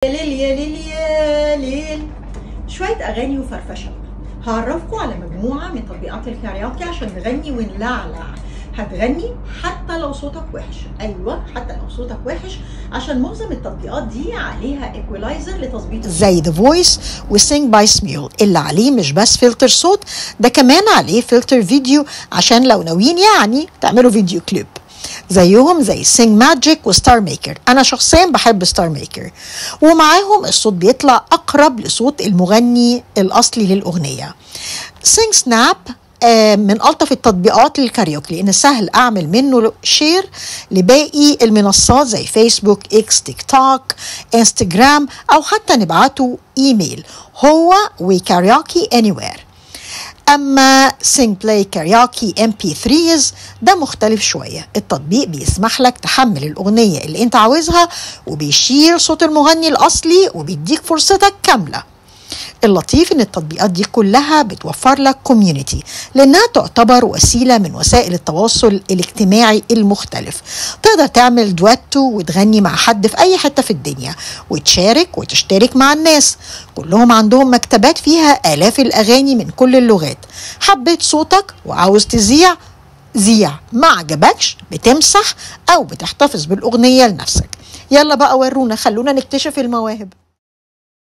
يا ليل يا ليل يا ليل. شوية أغاني وفرفشة. هعرفكم على مجموعة من تطبيقات الكاريوكي عشان نغني ونلعلع. هتغني حتى لو صوتك وحش، أيوة حتى لو صوتك وحش، عشان معظم التطبيقات دي عليها equalizer لتظبيط، زي The Voice و Sing by Smule، اللي عليه مش بس فلتر صوت، ده كمان عليه فلتر فيديو عشان لو ناويين يعني تعملوا فيديو كليب. زيهم زي SingMagic و StarMaker. انا شخصيا بحب StarMaker، ومعاهم الصوت بيطلع اقرب لصوت المغني الاصلي للاغنيه. SingSnap من الطف التطبيقات للكاريوكي، لان سهل اعمل منه share لباقي المنصات زي فيسبوك، اكس، تيك توك، انستجرام، او حتى نبعته ايميل، هو و Karaoke Anywhere. اما SingPlay Karaoke MP3 ده مختلف شويه. التطبيق بيسمح لك تحمل الاغنيه اللي انت عاوزها، وبيشيل صوت المغني الاصلي، وبيديك فرصتك كامله. اللطيف ان التطبيقات دي كلها بتوفر لك community، لانها تعتبر وسيله من وسائل التواصل الاجتماعي المختلف. تقدر تعمل دويتو وتغني مع حد في اي حته في الدنيا، وتشارك وتشترك مع الناس. كلهم عندهم مكتبات فيها الاف الاغاني من كل اللغات. حبيت صوتك وعاوز تذيع، ذيع. ما عجبكش بتمسح او بتحتفظ بالاغنيه لنفسك. يلا بقى ورونا، خلونا نكتشف المواهب.